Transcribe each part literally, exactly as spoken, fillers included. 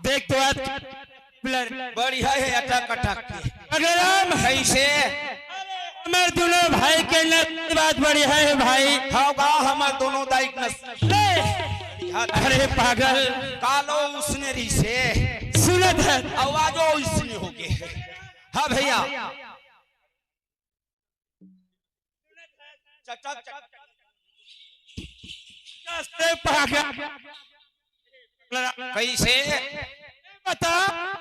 देख तो आज बढ़िया हे, अटक अटक के। अगराम, कैसे? हमर दोनों भाई के न बात बढ़िया हे भाई। हव गा, हमर दोनों दाई के नस-, ले। अरे पागल। कालो उसने रहिसे। सुनत हे। आवाजो उसने होगे। हाँ भैया। चटक, चटक। कैसे पागल? कैसे? बता।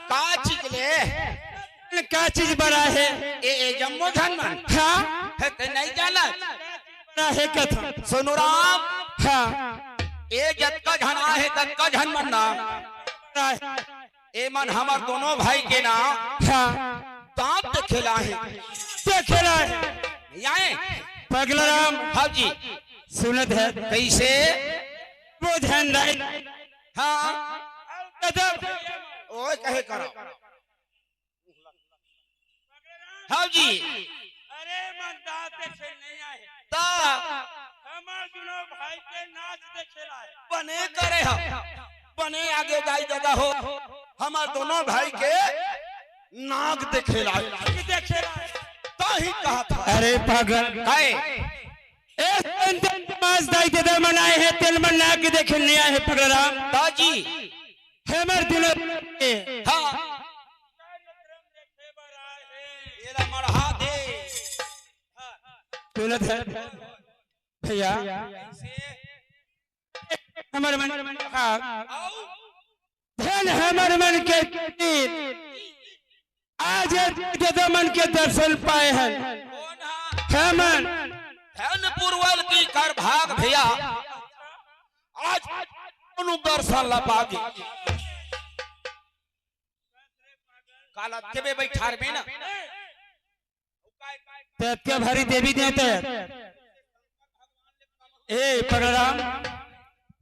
का चीज ले? का चीज बड़ा हे? ए, ए, जम्मो झन मन। हाँ? हे, ते नहीं जानत? बड़ा हे कथा। सोनू राम। हाँ। ए जतका झन आहे, ततका झन मन ना। बड़ा हे। ए मन हमर दोनों भाई के ना हाँ। दांत देखे ल आहे। देखे ल आहे। आए? पगला राम। हाँ जी। सुनत हे। कैसे? वो झन दाई। हाँ। गजब। ओए कहे करो। हाँ जी। अरे मन दांत देखे नहीं आए। ता। हमर दोनों भाई के नाच देखे ल आए। बने करे हो। बने आगे जाई दादा हो। हमर दोनों भाई के नाक देखे ल आए। देखे ल आए। ताही कहा था। अरे पागल। काय? ए संत समाज दाई दादा मन आए हे, तेन मन नाक देखे नहीं आए हे पगला राम। ताजी। हमर दिल। हाँ। एला मढ़ा दे। सुनत हे भैया, हमर मन, हाँ। धन हमर मन के तीर, आज दादा मन के दर्शन पाए हन। हमन धन पुरवल की कर भाग भैया, आज कोनो दर्शन ला पागे। काला देवे बैठार में ना। ततके भारी देवी देते। ए पगला राम,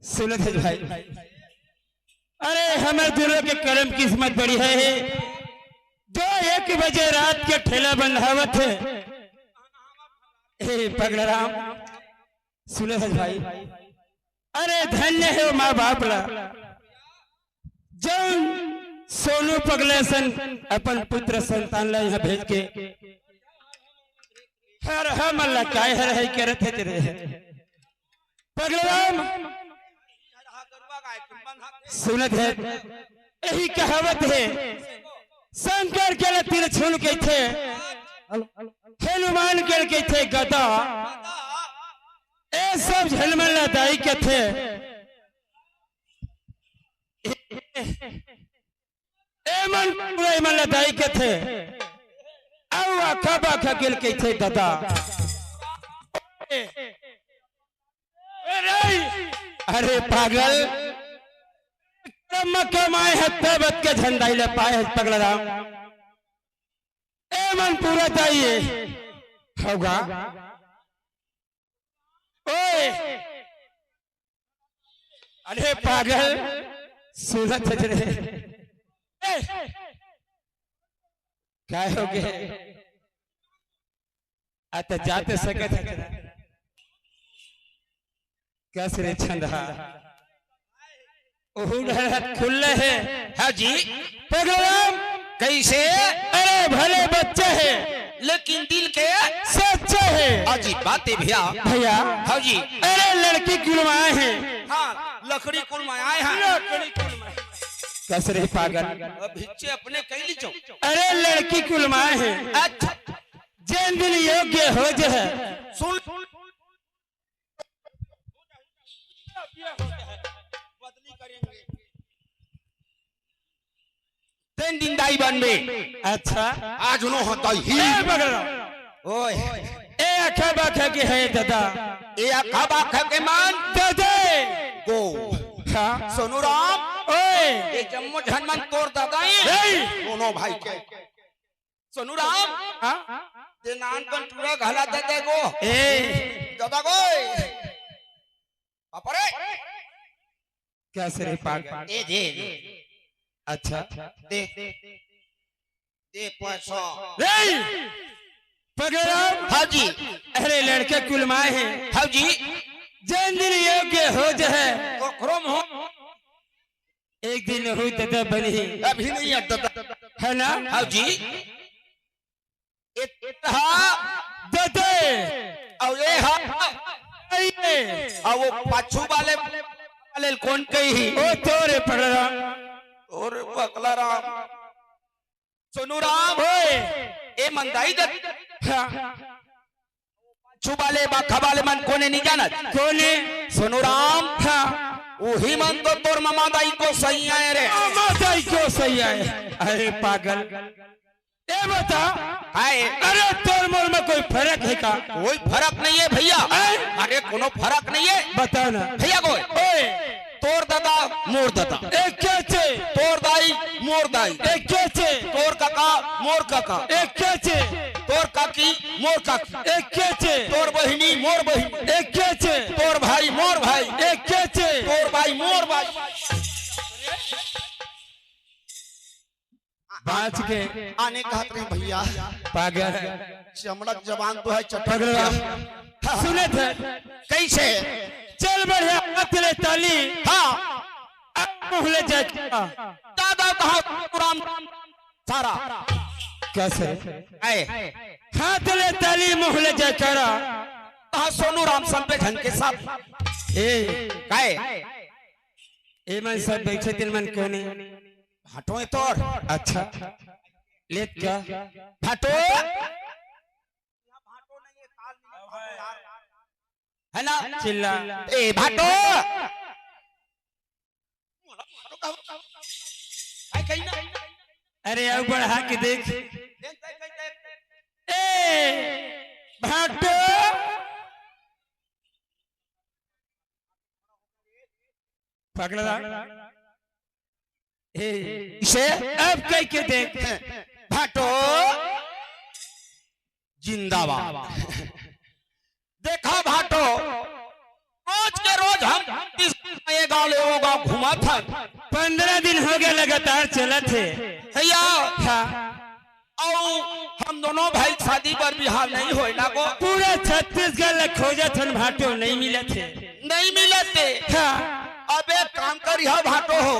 सुनत हे भाई। अरे हमर दोनों के करम किस्मत बढ़िया हे, जो एक बजे रात के ठेला बंधावत हे। ए पगला राम, सुनत हे भाई। अरे धन्य हे वो माँ बाप ला, जौन सोनू पगला सन अपन पुत्र संतान ला यहाँ भेज के हर हमन ला काय हर है करत हे तेरे। पगला राम, सुनत हे, यही कहावत हे, शंकर के ला त्रिशूल कहिथे, हनुमान के ला कहिथे गदा, ए सब झन मन ला दाई कथे। ए मन पूरा ए मन ला दाई कथे। अउ आखा बाखा के ला कहिथे ददा। अरे पागल, कर्म कमाए हे तब के झन दाई ला पाए हे पगला राम। ए मन पूरा दाई हे। हव गा। ओए, अरे पागल, सुनत हे रे। ए, काय होगे? आ त जात सकत हे। कस रे छंदहा। ओहू डहर खुल्ले हे। हाँ जी। पगला राम। कैसे? अरे भले बच्चा हे। लेकिन दिल के सच्चा हे। हाँ जी, बात हे भैया। भैया। हाँ जी। अरे लड़की कुल में आए हे। हाँ, लकड़ी कुल में आए हे। लकड़ी कुल में। कस रे पागल। अब हिच्चे अपने कह लीजो। अरे लड़की कुल में आए हे। अच्छा। जेन दिन योग्य हो जाए। सुन। बदली करेंगे। तेन दिन दाई बनबे। अच्छा। आज नो होता ही। ए बगड़ा। ओए। ए आखा बाखा के हे ददा। ए आखा बाखा के मन। ददे। गो। हाँ। सोनू राम। ओए। ए जम्मो झन मन तोर ददा हे। ए। दोनों भाई के। सोनू राम, हाँ? दे नान कन टूरा घला दे दे गो। ए। ददा गो। बाप रे। कस रे पागल? ए दे, दे। अच्छा। दे। दे पैसा। रे! पगला राम। हाँ जी। अरे लड़के कुल में आए हे। हाँ जी। जेन दिन योग्य हो जाए। कोखरो में हो। एक दिन हो ददा बनही। अभी नहीं है ददा। है ना? हाँ जी। ए हा ददे। अउ ए हा आइए। अउ वो पाछू वाले, वाले ल कोन कही? ओ तोरे पगला राम। तोरे पगला राम। सोनू राम। ओए। ए मंदाई दे। हाँ। पाछू वाले, बाखा वाले मन कोने नहीं जानत? कोने? सोनू राम। हाँ। उही मन तो तोर ममा दाई गोसइया हे रे। ममा दाई गोसइया हे। अरे पागल। ए बता। काय? अरे तोर मोर में कोई फरक हे का? कोई फरक नहीं हे भइया। हैं? अरे कोनो फरक नहीं हे। बता ना। भइया गोय। ओए। तोर ददा, मोर ददा। एके चे। तोर दाई, मोर दाई। एके चे। तोर कका, मोर कका। एके चे। तोर काकी, मोर काकी। एके चे। तोर बहिनी, मोर बहिनी। एके चे। तोर भाई, मोर भाई। एके चे। तोर बाई, मोर बाई। बाँच के। आने कहत रहे भइया। पागल। चमड़क जबान तो हे चटक। पगला। सुनत हे। कइसे? चल बढ़िया, हाथ ले ताली। हाँ। अब मुँह ले जाए। दादा कहा राम सारा। कइसे? आए। हाथ ले ताली, मुँह ले जयकारा। कहा सोनू राम सब पे झन के साथ। ए। काय? ए मन सब बैठे तिन मन कोने? भाटो हे तोर। अच्छा। लेत का? भाटो। है ना? चिल्ला। ए भाटो। अरे अउ बढ़ा के देख। ए भाटो। पगला। ए, इसे अब कह के देख। भाटो जिंदाबाद। देखा भाटो, रोज के रोज हम इस ये गांव ले वो गांव घुमात हन। पंद्रह दिन हो गए लगातार चलत हे। भइया। हाँ। अउ हम दोनों भाई शादी बर बिहाव नहीं होय ना गो। पूरा छत्तीसगढ़ ल खोजत हन भाटो, नहीं मिलत हे। नहीं मिलत हे। हाँ। अब एक काम करिहा भाटो हो।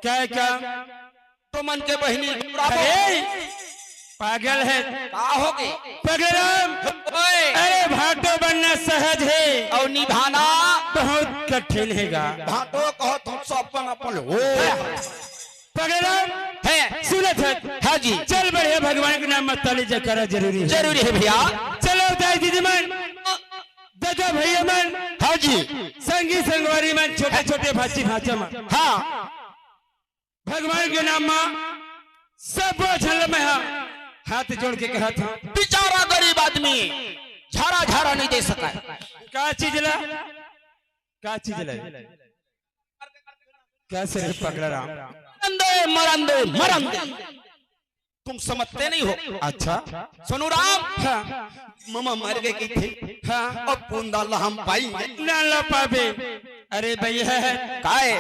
काय काम? तो मन के बहिनी अरे, पागल हे। का हो गे? पगला राम। ओए। अरे भाटो बनना सहज हे। अउ निभाना बहुत कठिन हे गा। भाटो कहो तुम सब अपन अपन हो। पगला राम। हे। सुनत हे। हाँ जी। चल बढ़िया भगवान के नाम म ताली जयकारा जरूरी हे। जरूरी हे भइया। चलो दाई दीदी मन, दादा भइया मन। हाँ जी। संगी संगवारी मन, छोटे छोटे भांची भांचा मन। हाँ। भगवान के नाम म सबो झन ल मैं हा हाथ जोड़ के कहत हंव। बेचारा गरीब आदमी झारा झारा नहीं दे सकय। का चीज ला? का चीज ला? कइसे रे पगला राम? मरन दे, मरन दे, मरन दे। तुम समझते नहीं हो। अच्छा। सोनू राम। हाँ। ममा मर गे कहिथे। हाँ। अब बूंदा ला हम पाएंगे। ना ला पाबे। अरे भइया। काय?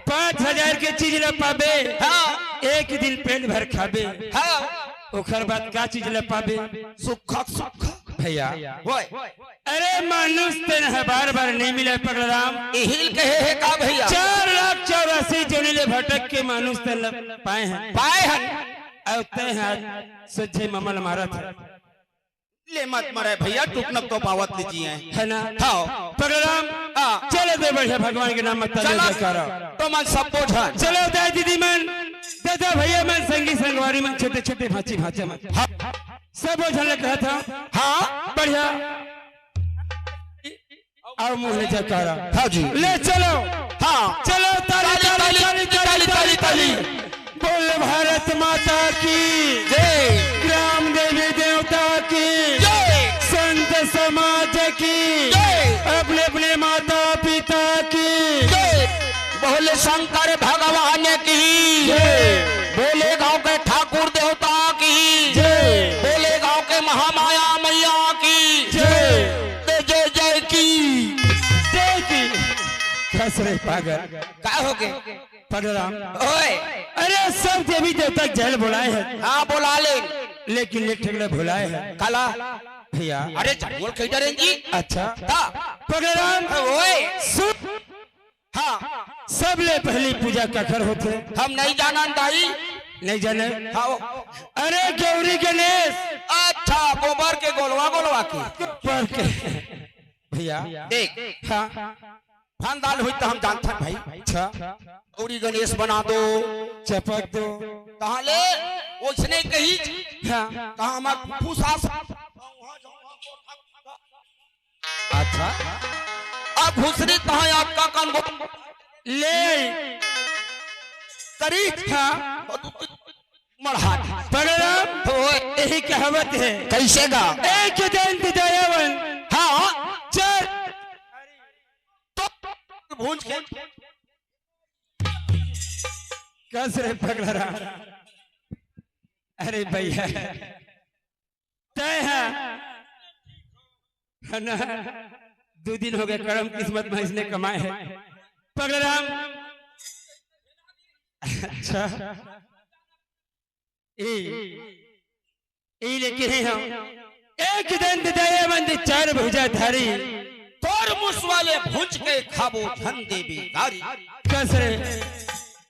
पाँच हजार के चीज ला पाबे। हाँ। एक दिन पेट भर खाबे। हाँ। ओकर बाद का चीज ला पाबे? सुख, सुख। भइया। ओए। अरे मानुष तन ह बार बार नहीं मिले पगला राम। इही ल कहे हे का भइया? चार लाख चौरासी जोनी ले भटक के मानुष तन ल पाए हन। पाए हन। अउ तैं ह सोझे ममा ल मारत हे। ले मत मरे भइया, टुकनक तो पावत ले जिए। हे ना? हाँ। पगला राम। हाँ। चलो दे बढ़िया भगवान के नाम म ताली चला। जयकारा। तो मन सब बोझन। चलो दाई दीदी मन, दादा भइया मन, संगी संगवारी मन, छोटे छोटे भांची भांचा मन। हाँ। सबो झन ल कहत हंव। हाँ। बढ़िया। अउ मुँह ले जयकारा। हाँ जी। ले चलो। हाँ। चलो ताली, ताली, ताली, ताली, ताली, ताली। बोल भारत माता की। जय। ग्राम देवी देवता की। जय। संत समाज की। जय। अपने अपने माता पिता की। जय। बोल शंकर भगवान की। जय। बोले गांव के ठाकुर देवता की। जय। बोले गांव के महामाया मैया की। जय। जय जय की। जय की। कइसे रे पागल? का हो गे? पगला राम। ओए। अरे सब देवी देवता के जल बोलाए हन। हाँ, बोला ले। लेकिन एक ठन ला भुलाए हन। काला? भइया। अरे जल बोल कहि डरेन जी। अच्छा। का? पगला राम। ओए। सुन। हाँ। सबले पहली पूजा कखर होथे? हम नहीं जानन दाई। नहीं जाने? हाँ। अरे गौरी गणेश। अच्छा, गोबर के गोलवा गोलवा के। पर के। भैया। देख। हाँ। खानदान होई त हम जानथन भाई। अच्छा। गौरी गणेश बना दो। चपक दो। तहाँ ले ओइसने कही। हाँ। तहाँ हमार फूफू सास। अच्छा। अब घुसरी तहाँ आपका कन ले। करी। हाँ। मरहाट। पगला। ओए। यही कहावत है। कैसे गा? एक दंत दयावन। हाँ। चार। तो भूंज के। कस रे पगला राम। अरे भैया। तय है। है ना? दो दिन हो गए, करम किस्मत में इसने कमाए है। पगला राम। अच्छा। ए, ए लेके है हम। एक दंत दयावन चार भुजा धारी। तोर मुसवा ले भुंज के खाबो झन देबे गारी। कस रे।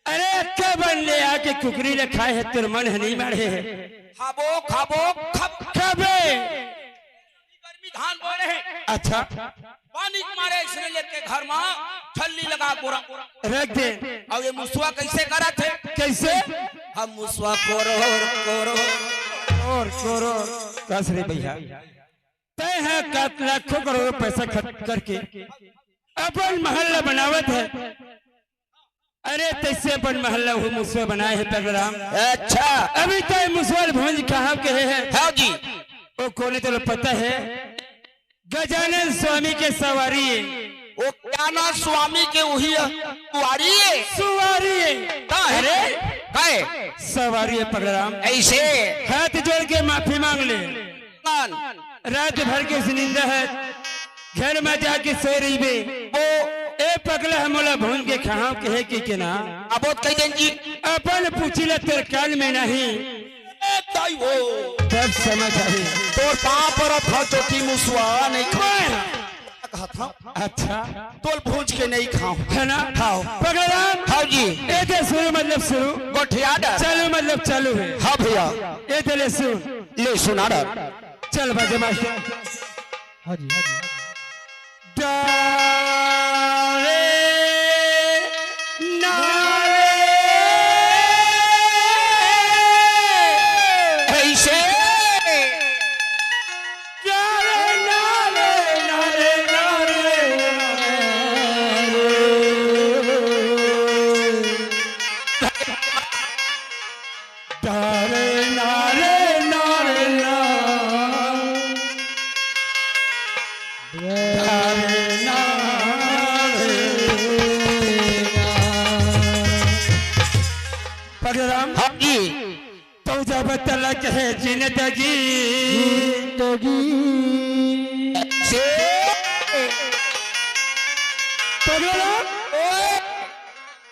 अरे अतका बन ले आके कुकरी ले खाए है, तोर मन ह नहीं मारे है। खाबो, खाबो, खब-, खबे। गर्मी धान बोए रहे। अच्छा। पानी के मारे इसने लेके घर मा छल्ली लगा कोरा। रख दे। अब ये मुसवा कैसे करत है? कैसे? हम मुसवा कोरोर, कोरोर। कोरोर, कोरोर। कस रे भैया। तय है कत लाखों करोड़ों पैसा खर्च करके अपन महल ला बनावत है। अरे तैसे अपन महल ला वो मुसवा बनाए है पगला राम। अच्छा। अभी तो ये मुसवा भूंज कहाँ के है? हाँ जी। वो कोने तो पता है? गजानन स्वामी के सवारी है। वो क्या ना स्वामी के वही है? कुआरी है? सुवारी है। का है? अरे? का है? सवारी है पगला राम। ऐसे? हाथ जोड़ के माफी मांग ले। कौन? रात भर के निंदा है, घर में जाके सोए रहिबे। वो ए पगला ह मोला भूंज के कहाँ के है कि के ना? अब वो कह देन जी। अपन पूछी ला तोर कान में नहीं। ए ताई वो। तब समझ आई। तोर पाँव पर था चोटी मुसवा नहीं खाए। कहा था। अच्छा। तोल भूंज के नहीं खाओ। है ना? खाओ। पगला राम। हाँ जी। ए दे शुरू मतलब शुरू। गोठिया डर। चालू मतलब चालू है। हाँ भैया। ए दे ले सुन। ले सुना डर। चल बाजे मास्टर। हाँ जी। डारे नारे। ऐसे। डारे नारे, नारे, नारे, नारे। तारे नारे नारे ना। तारे नारे ना। पगला राम। हाँ जी। तो जब तलक है जिंदगी। जिंदगी। से पगला राम। ओए।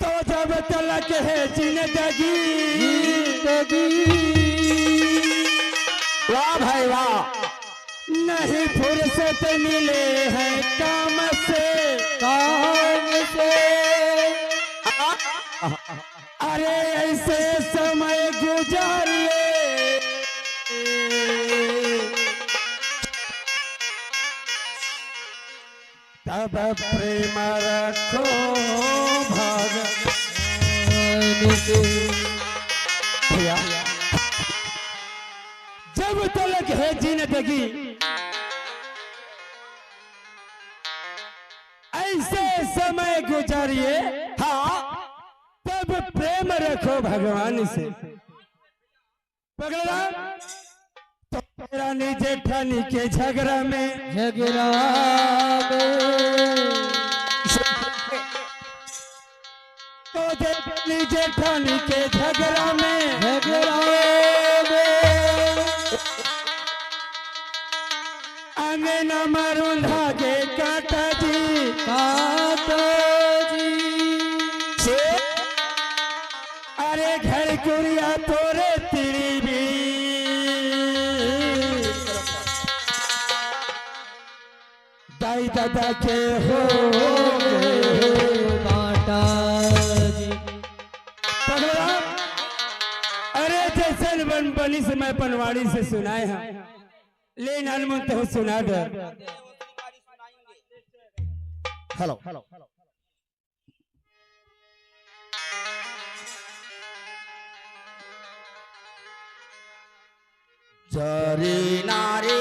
तो जब तलक है जिंदगी। जिंदगी। वाह भाई वाह। नहीं फुर्सत मिले है काम से। काम से। अरे ऐसे समय गुजारिए। तब प्रेम रखो भगवान से। भैया, जब तलक है जिंदगी, ऐसे समय गुजारिए। हाँ। तब प्रेम रखो भगवान से। पगला राम, तो रानी जेठानी के झगड़ा में। झगड़ा में। तो जेठानी जेठानी के झगड़ा में। झगड़ा में। अंगना मारून धागे काटा जी। काटा जी। अरे घर कुरिया तोरे तिरी भी। दाई दादा के हो गए। जैसन बन बनिस मैं पनवाड़ी से सुनाए हँव। ले नानमुन तहूँ सुना दे। हेलो। जरे नारे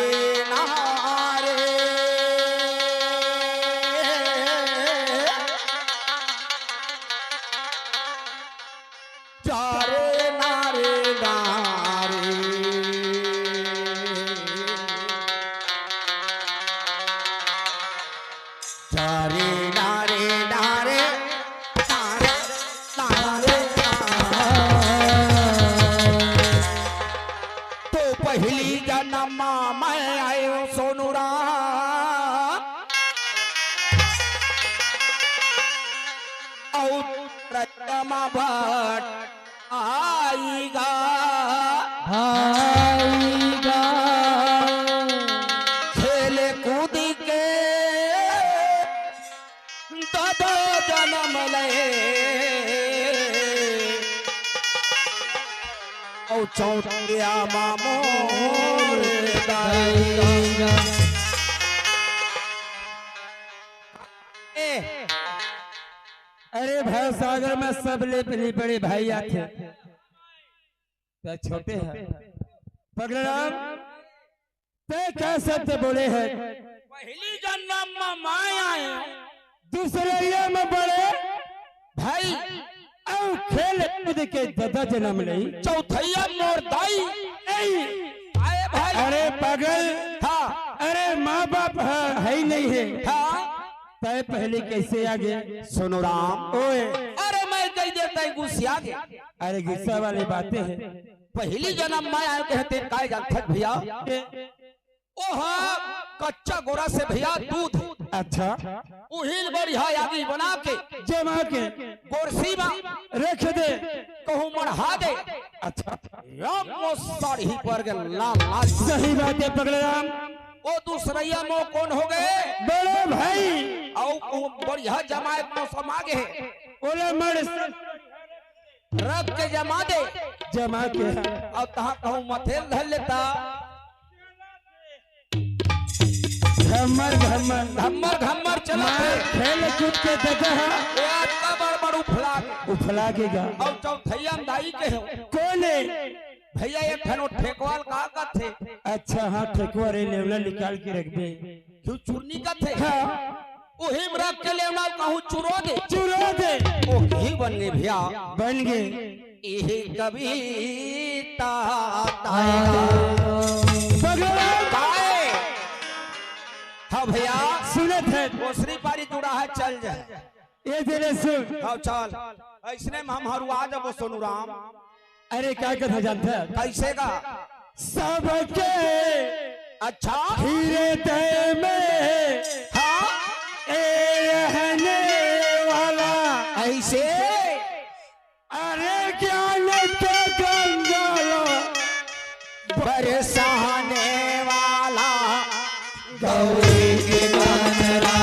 नारे। जरे नारे नारे। जरे नारे नारे। नारे नारे। तो पहिली जनम म मैं आयो सोनू राम। अउ रचना म भट आइगा। आइगा। खेले कूद के ददा जनम ले। अउ चौथिया म मोर दाई। ए, अरे भवसागर म सबले पहिली बड़े भाई आथे। तैं छोटे हस। पगला राम, तैं का शब्द बोले हस? पहिली जनम म मैं आयो। दूसरइया म बड़े भाई। अउ खेल कूद के ददा जनम लही। चौथइया मोर दाई। ए। आए भाई। अरे पगल। हाँ। अरे माँ बाप ह, हइ नहीं हे। हाँ। तैं पहिली कइसे आगे? सोनू राम। ओए। अरे मैं कहि देतेंव गुस्सा आगे। अरे गुस्सा वाली बातें हे। पहिली जनम म मैं आयो कहे तें काय जानथस भइया? ओह कच्चा गोरस हे भइया, दूध। अच्छा। उही ल बढ़िया आगी बना के। जमा के। गोरसी म। रख दे। कहूँ मढ़ा दे। अच्छा। या मोर साड़ी पर के लाल लाल। सही बात हे पगला राम। ओ दूसरइया म कोन होगे? बड़े भाई। अउ ओ बढ़िया जमाए के मौसम आगे हे। ओला मढ़ रख के जमा दे। जमा के। अउ तहाँ कहूँ मथेल धर लेता। घम्मर घम्मर। घम्मर घम्मर चला मार थे। खेल कूद के ददा ह। ए आज का बड़ बड़ उफला के। उफला के गा। अउ चौथइया म दाई के हो। कोन हे? भइया एक ठन ओ ठेकवा ल का कथे? अच्छा हाँ, ठेकवा रे, लेवना निकाल के रखबे। क्यों चुरनी कथे? हाँ। उही म रख के लेवना ल कहूँ चुरो दे। चुरो दे। ओ कहीं बन गे भइया। बन गे। इही कविता। भगवान। काय? हाँ भइया। सुनत हे। ओसरी पारी जुड़ा हे, चल जाए। ए दे रे सुन। हाँ, चल। अइसने म हम हरुआ जबो सोनू राम। अरे, का कथा जानत हे? कइसे गा? सबके अच्छा। हृदय में हाँ। ए रहने वाला। अइसे। अरे ज्ञान के गंगा बरसाने वाला गौरी के गजरा।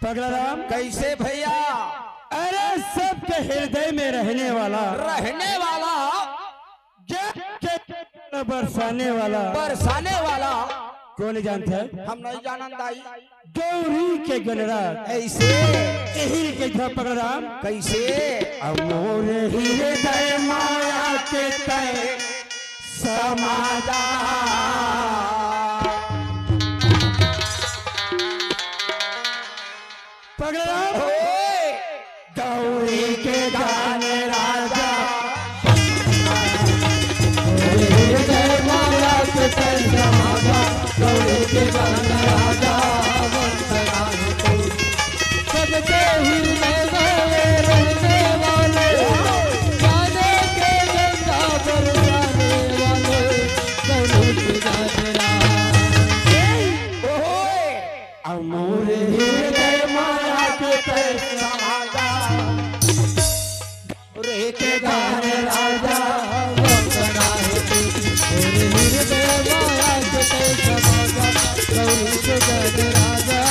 पगला राम। कइसे भइया? अरे सबके हृदय में रहने वाला। रहने वाला। ज्ञान के बरसाने वाला। बरसाने वाला। कोन जानत हे? हम नहीं जानन दाई। गौरी के गनरा। अइसे। एही के था पगला राम। कइसे? अमोर हृदय माया के तय समाजा। पगला राम। ओए। गौरी के गान राजा। गौरी के गान राजा। गौरी के गान राजा। सबके हृदय में रहने वाले, जाने के गंगा बरसाने वाले, गौरी के गान राजा। ओए। अमोर हृदय माया के तय समाजा। रे के गान राजा वंदना हे तू। अमोर हृदय माया के तय समाजा। गौरी के गान राजा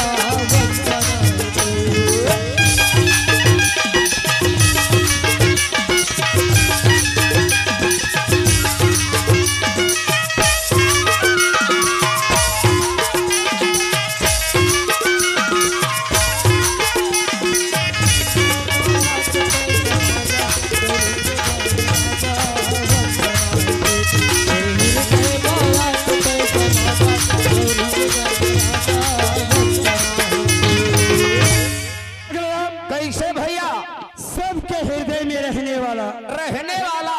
वंदना हे तू। रहने वाला, रहने वाला,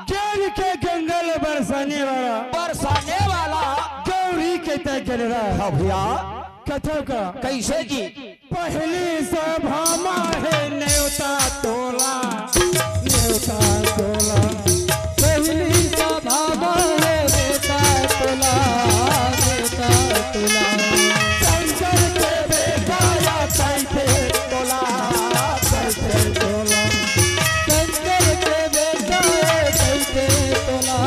ज्ञान के गंगा ल बरसाने वाला, बरसाने वाला, गौरी के तय जनरा। हाँ भैया। कथों का कैसे जी? पहली सभा मा हे नेवता तोला, नेवता तोला। पहली सभा मा हे नेवता तोला, नेवता तोला। शंकर के बेटा या कैसे तोला, कैसे तोला। शंकर के बेटा या कैसे तोला,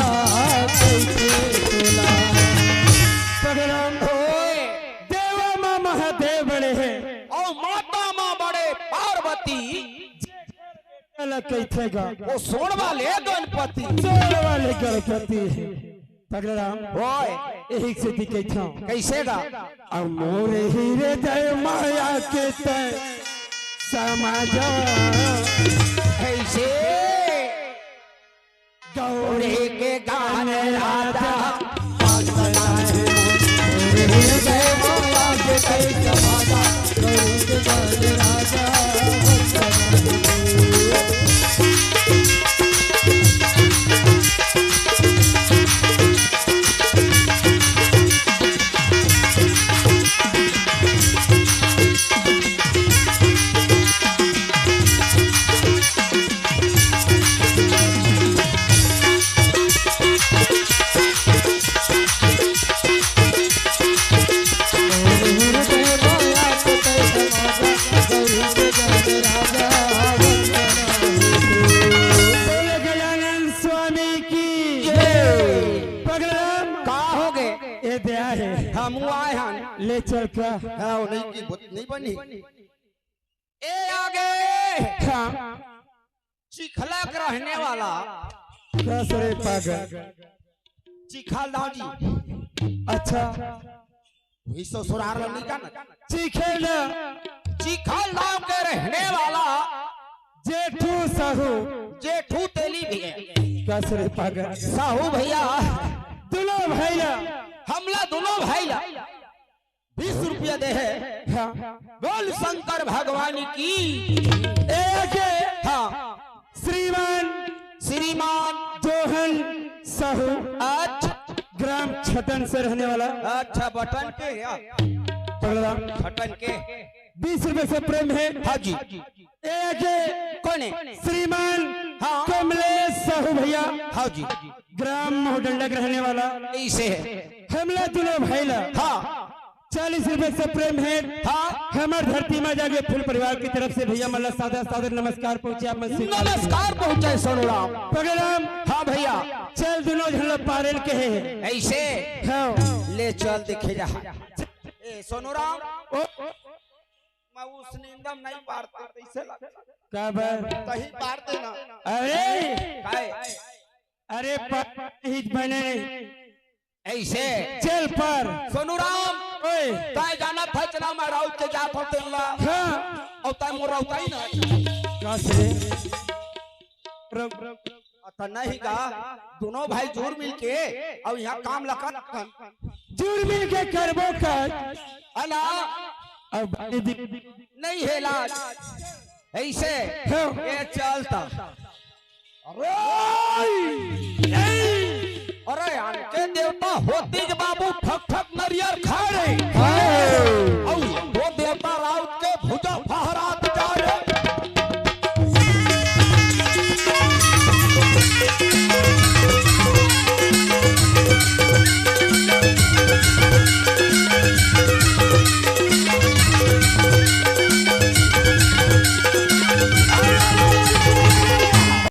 कैसे तोला। पगलम होए। देवा मा महादेव बड़े हे। अउ माता मा बड़े पार्वती। काला कहिथे गा। ओ सोन वाले गणपति। सोन वाले गणपति। पगलराम। ओए। एही सेती कहिथंव। कैसे गा? अब मोरे हीरे दय माया के तय समाजा। कैसे? गौरी के गान राजा। बोले गजानन स्वामी की जय। पगलराम। का हो गे? ए दया हे। हमू आए हन। ले चल का। हाँ, वो नहीं की बुत नहीं बनी। ए आगे। हाँ। चिखला के रहने वाला। कस रे पागल। चिखल दाव जी। अच्छा। वही ससुरार ल नहीं जाना। चिखल दा। चिखल दाव के रहने वाला। जेठू साहू। जेठू तेली भी है। कस रे पागल। साहू भैया। दुनो भाई ला। हमला दुनो भाई ला। बीस रुपया दे हे। हाँ। बोल शंकर भगवान की। ए के। हाँ। श्रीमान। श्रीमान। जोहन साहू। अच्छा। ग्राम छटन से रहने वाला। अच्छा, बटन के या? पगला। छटन के। बीस रुपए से प्रेम हे। हाँ जी। ए के। कौन हे? श्रीमान। हाँ। कमलेश साहू भैया। हाँ जी। ग्राम मोहडंडा के रहने वाला। ऐसे हे। हमला दुनो भाई ला। हाँ। चालीस रुपए से प्रेम हे। हाँ। हमर धरती मा जागे फूल परिवार की तरफ से भैया मन ला सादर सादर नमस्कार पहुंचे आप मन से। नमस्कार पहुंचे सोनू राम। पगलराम। हाँ भैया। चल दुनो झन ला पारेल के हे। ऐसे? हाँ। ले चल देखे जा। ए सोनू राम। ओ, ओ। मैं उस निंदम नहीं पारते, कैसे लगता? का बर? कहीं पारते ना। अरे! काय? अरे, पा-, ही बने नहीं। ऐसे? चल पर। सोनू राम, ओए। ताय जाना था चला, मैं राउत के जात हों तेला। हाँ। अउ ताय मोर राउत आई ना। का से? रुक, रुक। अत नहीं का, दुनो भाई जुर मिल के अउ यहाँ काम लखन। जुर मिल के करबो कर। अला। अब नहीं हे लाज। ऐसे। हाँ। ये चलता। अरे! अरे, अनके देवता होती के बाबू ठक ठक नरियर खा रे। हाँ।